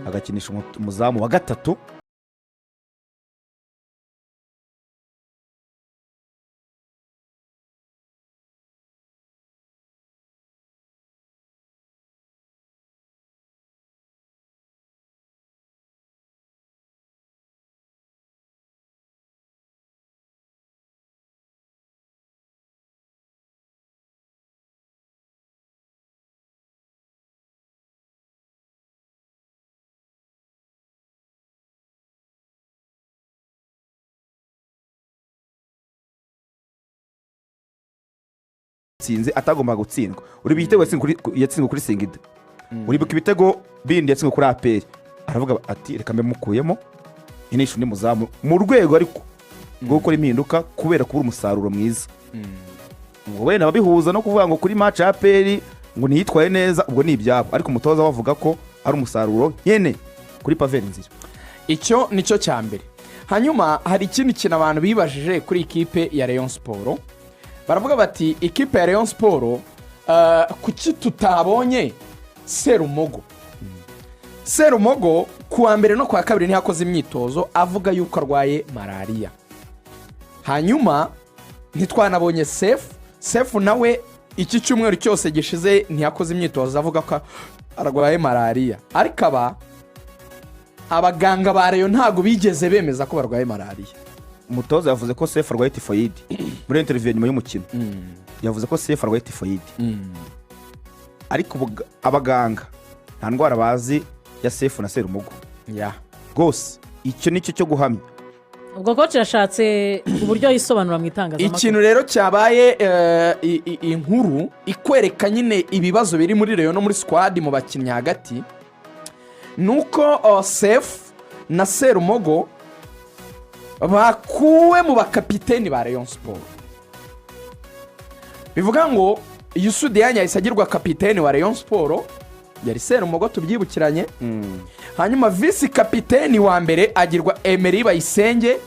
Agakinisha umuzamu wa gatatu. Yatsinze atagomba gutsindwa. Uribuka igitego yatsinzwe kuri Singida, uribuka ibitego bindi yatsinzwe kuri APR. Aravuga ati: "Reka mbe mukuyemo, nkinisha undi muzamu", mu rwego ariko rwo gukora impinduka kubera kubura umusaruro mwiza. Ubwo wenda ababihuza no kuvuga ngo kuri match ya APR ngo ntiyitwaye neza, ubwo ni ibyabo, ariko umutoza we avuga ko ari umusaruro nyene kuri Pavelh Ndzila. Icyo nicyo cya mbere. Hanyuma hari ikindi kintu abantu bibajije kuri ikipe ya Rayon Sports. Baravuga bati: "Ikipe ya Rayon Sports, kuki tutabonye Serumogo?" Serumogo ku wa mbere no ku wa kabiri ntiyakoze imyitozo, avuga yuko arwaye malariya. Hanyuma ntitwanabonye Sefu. Sefu nawe iki cyumweru cyose gishize ntiyakoze imyitozo, avuga ko arwaye malariya. Ariko aba abaganga ba Rayon ntabwo bigeze bemeza ko barwaye malariya. Umutoza yavuze ko Sefu arwaye typhoïde. Muri interview nyuma y'umukino yavuze ko Sefu arwaye typhoïde, ariko abaganga nta ndwara bazi ya Sefu na Serumogo. Rwose icyo ni cyo cyo guhamya. Ubwo coach yashatse uburyo yisobanura mu itangazamakuru. Ikintu rero cyabaye inkuru ikwereka nyine ibibazo biri muri Rayon no muri squad, mu bakinnyi hagati, ni uko Sefu na Serumogo bakuwe mu bakapiteni ba Rayon Sports. Bivuga ngo Youssou Diagne yahise agirwa kapiteni wa Rayon Sports, yari Serumogo, tubyibukiranye. Hanyuma vice kapiteni wa mbere agirwa Emery Bayisenge,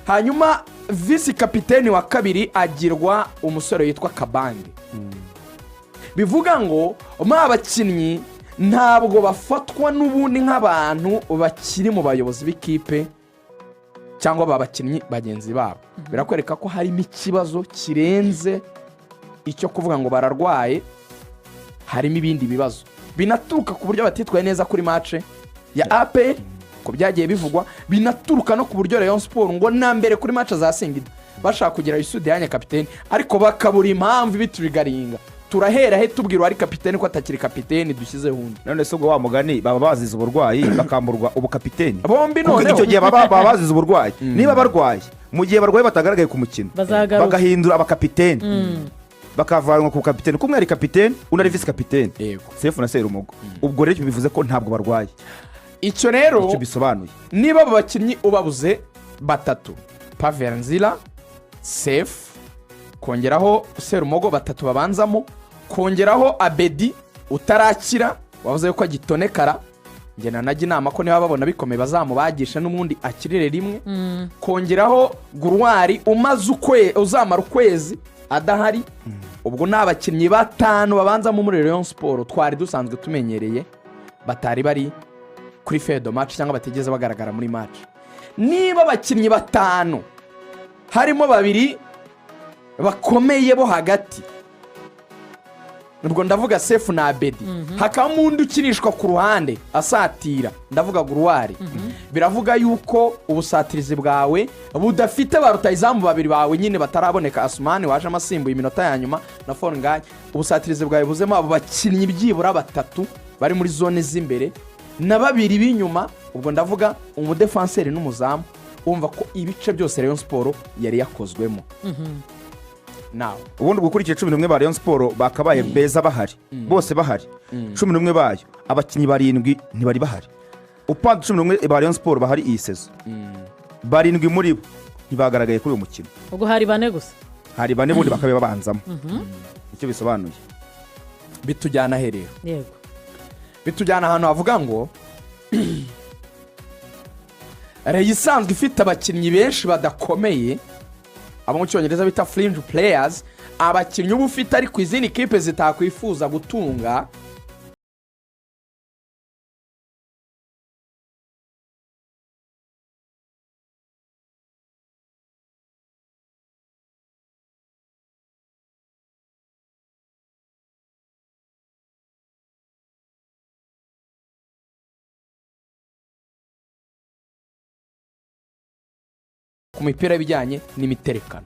hanyuma vice kapiteni wa kabiri agirwa umusore witwa Kabange. Bivuga ngo mo abakinnyi ntabwo bafatwa n'ubundi nk'abantu bakiri mu bayobozi b'ikipe cyangwa ba bakinnyi bagenzi babo. Birakwereka ko harimo ikibazo kirenze icyo kuvuga ngo bararwaye. Harimo ibindi bibazo binaturuka ku buryo batitwaye neza kuri match ya APR, ko byagiye bivugwa, binaturuka no ku buryo Rayon Sports ngo na mbere kuri match za Singida bashaka kugira Youssou Diagne kapiteni, ariko bakabura impamvu ibiturigaringa. Turahera he tubwira uwari kapiteni ko atakiri kapiteni, dushyizeho undi? None se ubwo wa mugani baba bazize uburwayi bakamburwa ubukapiteni? Bombi. Kuko Noneho icyo gihe baba bazize uburwayi. Niba barwaye, mu gihe barwaye batagaragaye ku mukino, Bazagaruka. bagahindura abakapiteni, bakavanwa ku kapiteni, kuko umwe ari kapiteni, undi ari vice kapiteni. Sefu na Serumogo. Ubwo rero bivuze ko ntabwo barwaye. Icyo rero Icyo bisobanuye. niba abo bakinnyi ubabuze batatu, Pavelh Ndzila, Sefu, kongeraho Serumogo, batatu babanzamo, kongeraho Abedi utarakira wavuze ko agitonekara, njye nanajya inama ko niba babona bikomeye bazamubagisha n'ubundi akirire rimwe, kongeraho Gloire umaze uzamara ukwezi adahari, ubwo ni abakinnyi batanu babanzamo muri Rayon Sports twari dusanzwe tumenyereye batari bari kuri fedo match cyangwa batigeze bagaragara muri match. Niba abakinnyi batanu harimo babiri bakomeye bo hagati, ubwo ndavuga Sefu na Abedi, hakabamo undi ukinishwa ku ruhande asatira, ndavuga Gloire, biravuga yuko ubusatirizi bwawe budafite ba rutayizamu babiri bawe nyine bataraboneka, Asumani waje asimbuye iminota ya nyuma na Foringayi. Ubusatirizi bwawe buzemo abo bakinnyi byibura batatu bari muri zone z'imbere na babiri b'inyuma, ubwo ndavuga umudefanseri n'umuzamu. Wumva ko ibice byose Rayon Sports yari yakozwemo nawe. Ubundi gukurikira 11 ba Rayon Sports bakabaye beza bahari bose, bahari 11 bayo, abakinnyi barindwi ntibari bahari. Upanze 11 ba Rayon Sports bahari iyi saison, barindwi muri bo ntibagaragaye kuri uyu mukino. Ubwo hari bane gusa. Hari bane, bundi bakabe babanzamo. Icyo bisobanuye. Bitujyana he rero? Bitujyana ahantu havuga ngo Rayon isanzwe ifite abakinnyi benshi badakomeye, abo mu Cyongereza bita fringe players, abakinnyi uba ufite ariko izindi kipe zitakwifuza gutunga. Ku mipira ibijyanye n'imiterekano,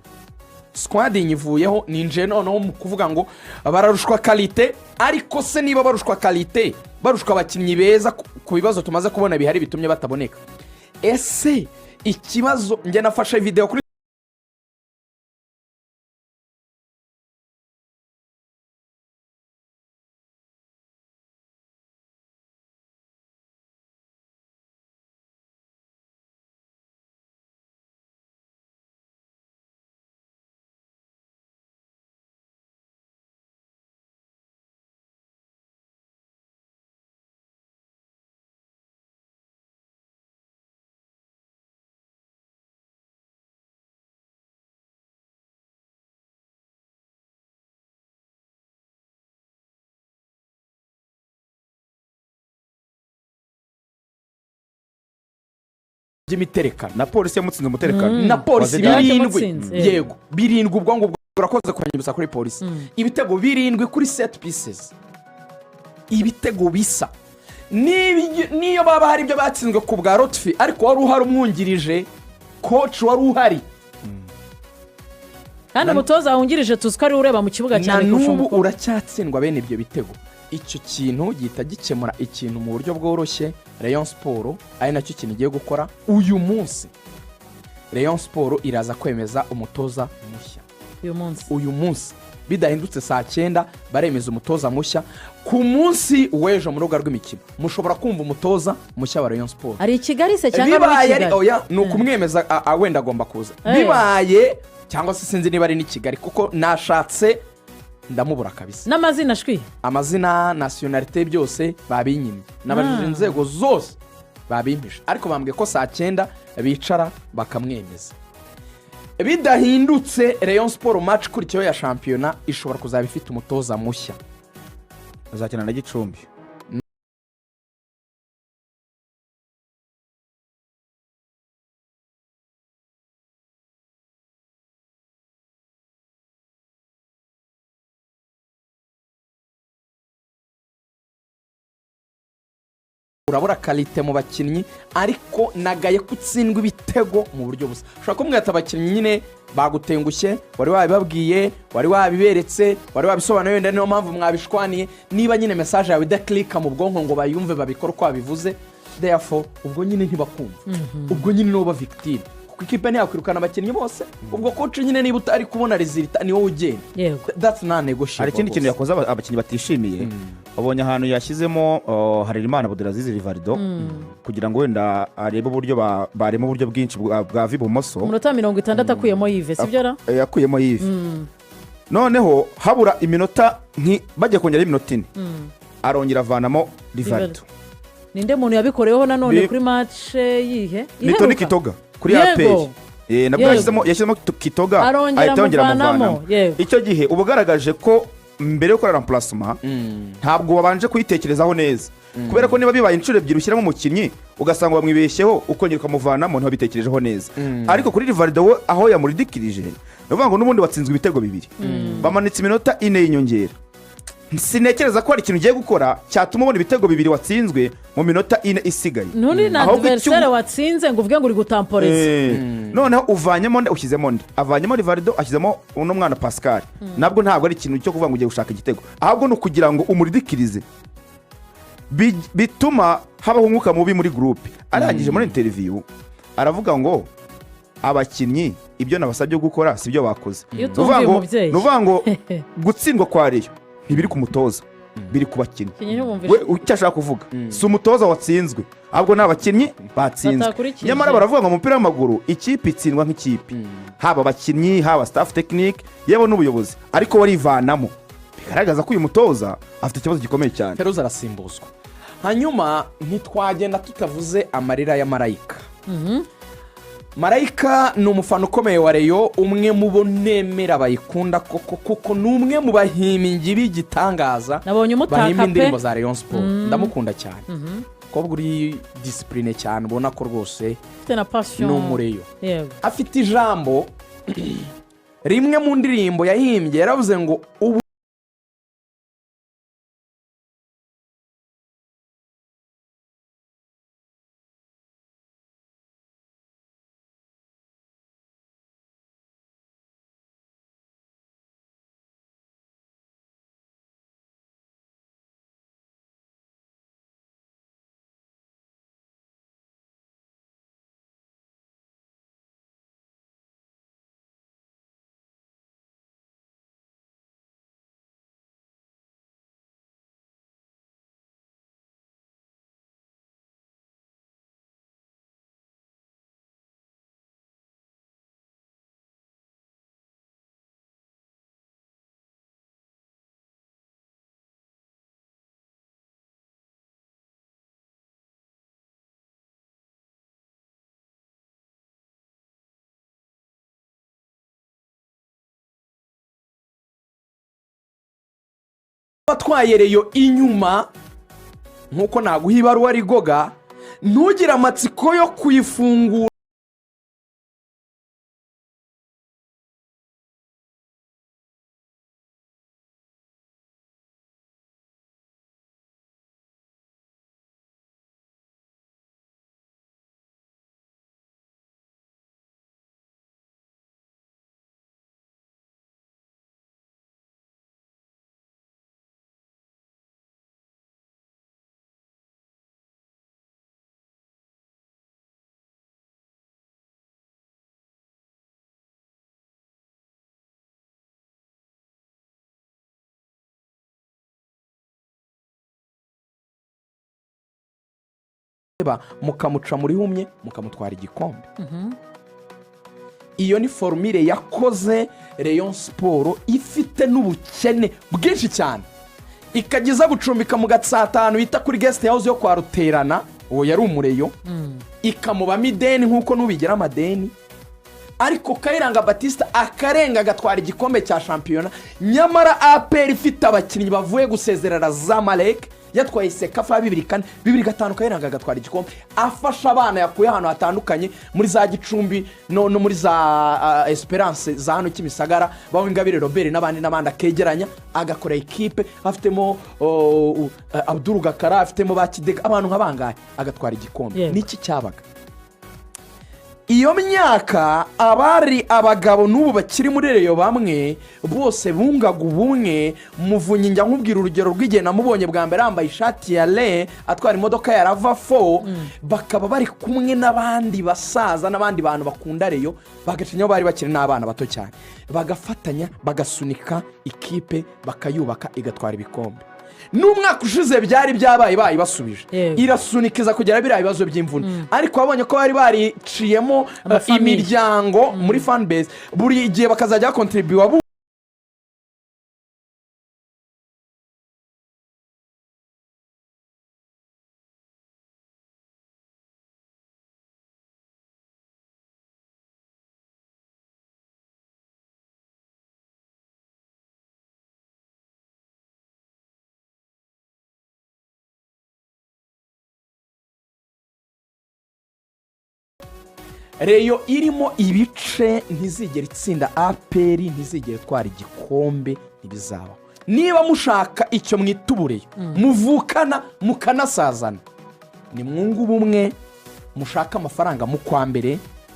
squad nyivuyeho, ninjiye noneho mu kuvuga ngo bararushwa qualité. Ariko se niba barushwa qualité, barushwa abakinnyi beza, ku bibazo tumaze kubona bihari bitumye bataboneka, ese ikibazo, njye nafashe videwo kuri by'imiterekano. Na Polisi yamutsinze umutekano. Na Polisi Wa Zidane. 7. Yaramutsinze. Yego, 7. Ubwo ngubwo urakoze kunyibutsa kuri Polisi. Ibitego 7 kuri set pieces, ibitego bisa. Niyo baba hari ibyo batsinzwe ku bwa Lotfi, ariko wari uhari umwungirije, coach wari uhari. Kandi umutoza wungirije tuzi ko ari we ureba mu kibuga Na cyane kurusha n'ubu umukuru. uracyatsindwa bene ibyo bitego. Icyo kintu gihita gikemura ikintu mu buryo bworoshye. Rayon Sports, ari nacyo kintu igiye gukora uyu munsi, Rayon Sports iraza kwemeza umutoza mushya. Uyu munsi? Uyu munsi bidahindutse, saa 9 baremeza umutoza mushya. Ku munsi w'ejo mu rubuga rw'imikino mushobora kumva umutoza mushya wa Rayon Sports. Ari i Kigali se cyangwa muri Bibaye ari Kigali? Oya, ni ukumwemeza, wenda agomba kuza. Bibaye cyangwa se sinzi niba ari n'i Kigali, kuko nashatse ndamubura kabisa. N'amazina shwi? Amazina, nationalité, byose babinyimye. Nabajije inzego zose babimpishe, ariko bambwiye ko saa 9 bicara bakamwemeza. Bidahindutse, Rayon Sports match ikurikiyeho ya shampiyona ishobora kuzaba ifite umutoza mushya. Azakina na Gicumbi. Urabura qualité mu bakinnyi, ariko nagaye ko utsindwa ibitego mu buryo busa. Ushobora kumubwira ati abakinnyi nyine bagutengushye, wari wabibabwiye, wari wabiberetse, wari wabisobanuye, wenda niyo mpamvu mwabishwaniye. Niba nyine message yawe idakirika mu bwonko ngo bayumve, babikore uko wabivuze, therefore ubwo nyine ntibakumva, ubwo nyine nibo ba victime, kuko ikipe ntiyakwirukana abakinnyi bose. Ubwo coach nyine niba utari kubona résultat, ni wowe ugenda. That's not negotiable. Hari ikindi kintu Rwose. yakoze abakinnyi batishimiye. Babonye ahantu yashyizemo Harerimana Abdelaziz Rivaldo kugira ngo wenda arebe uburyo barema uburyo bwinshi bwa ibumoso. Umunota 60 akuyemo Yves, sibyo ra? Yakuyemo Yves, noneho habura iminota bagiye kongeraho iminota 4, arongera avanamo Rivaldo. Ninde muntu yabikoreweho nanone kuri match yihe Ni Tony iheruka? Kitoga kuri Yego. APR. Nabwo yashyizemo Kitoga, Arongera ahita yongera amuvanamo, amuvanamo. Icyo gihe uba ugaragaje ko mbere yo gukora remplacement ntabwo wabanje kuyitekerezaho neza, kubera ko niba bibaye inshuro ebyiri ushyiramo umukinnyi ugasanga wamwibeshyeho, ukongera ukamuvanamo, ntiwabitekerejeho neza. Ariko kuri Rivaldo we, aho yamuridikirije, ni ukuvuga ngo n'ubundi watsinzwe ibitego 2, bamanitse iminota 4 y'inyongera, sinekereza ko hari ikintu ugiye gukora cyatuma ubona ibitego 2 watsinzwe mu minota 4 isigaye. Nturi na Ahubwo adversaire watsinze ngo uvuge ngo uri gutamporeza. Noneho uvanyemo nde, ushyizemo nde? Avanyemo Rivaldo, ashyizemo uno mwana Pascal. Nabwo ntabwo ari ikintu cyo kuvuga ngo ugiye gushaka igitego, ahubwo ni ukugira ngo umuridikirize. Bituma habaho umwuka mubi muri groupe. Arangije muri interview aravuga ngo abakinnyi ibyo nabasabye gukora si byo bakoze. Iyo Ni ukuvuga utumviye umubyeyi. Ni ukuvuga ngo gutsindwa kwa Rayon ntibiri ku mutoza, biri ku bakinnyi. Abakinnyi ntibumvishe. We icyo ashaka kuvuga, si umutoza watsinzwe, ahubwo ni abakinnyi batsinzwe. Batakurikije. Nyamara baravuga ngo mu mupira w'amaguru ikipe itsindwa nk'ikipe, haba abakinnyi, haba staff technique, yewe n'ubuyobozi, ariko warivanamo, bigaragaza ko uyu mutoza afite ikibazo gikomeye cyane. Feruza arasimbuzwa. Hanyuma ntitwagenda tutavuze amarira ya Marayika. Marayika ni umufana ukomeye wa Rayon, umwe mu bo nemera bayikunda koko, kuko ni umwe mu bahimbyi b'igitangaza Nabonye umutaka bahimba pe. indirimbo za Rayon Sports. Ndamukunda cyane, umukobwa uri discipline cyane, ubona ko rwose Ufite na passion. ni umureyo. Afite ijambo rimwe mu ndirimbo yahimbye, yaravuze ngo ubu Atwaye Rayon inyuma, nk'uko naguha ibaruwa rigoga, ntugire amatsiko yo kuyifungura. Mukamuca muri humye, mukamutwara igikombe. Iyo ni formule yakoze Rayon Sports ifite n'ubukene bwinshi cyane, ikageza gucumbika mu Gatsatanu bita kuri guest house yo kwa Ruterana. Uwo yari umureyo, ikamubamo ideni nk'uko n'ubigira amadeni, ariko Kayiranga Batista akarenga, agatwara igikombe cya shampiyona. Nyamara APR ifite abakinnyi bavuye gusezerera Zamalek, yatwaye CECAFA ya 2004, 2005, Kayiranga agatwara igikombe, afasha abana yakuye ahantu hatandukanye muri za Gicumbi no muri za Esperance za hano Kimisagara, baho Ingabire Robert n'abandi n'abandi, akegeranya, agakora ekipe afitemo, oh, Abdul Gakara, afitemo ba Kidega, abantu nka bangahe, agatwara igikombe. Niki cyabaga iyo myaka? Abari abagabo n'ubu bakiri muri Rayon, bamwe bose bungaga ubumwe. Muvunyi, njya nkubwira urugero rw'igihe namubonye bwa mbere yambaye ishati ya re, atwara imodoka ya RAV4, bakaba bari kumwe n'abandi basaza n'abandi bantu bakunda Rayon, bagacinyaho, bari bakiri n'abana bato cyane, bagafatanya, bagasunika ikipe, bakayubaka, igatwara ibikombe. N'umwaka ushize byari byabaye, bayibasubije, irasunikiza kugera biriya bibazo by'imvune, ariko wabonye ko bari bariciyemo Amafamille. imiryango muri fanbase, buri gihe bakazajya bakontribuwa. Rayon irimo ibice ntizigera itsinda APR, ntizigera itwara igikombe, ntibizabaho. Niba mushaka icyo mwita ubureyo muvukana mukanasazana, ni mwungu ubumwe, mushake amafaranga mu kwa mbere.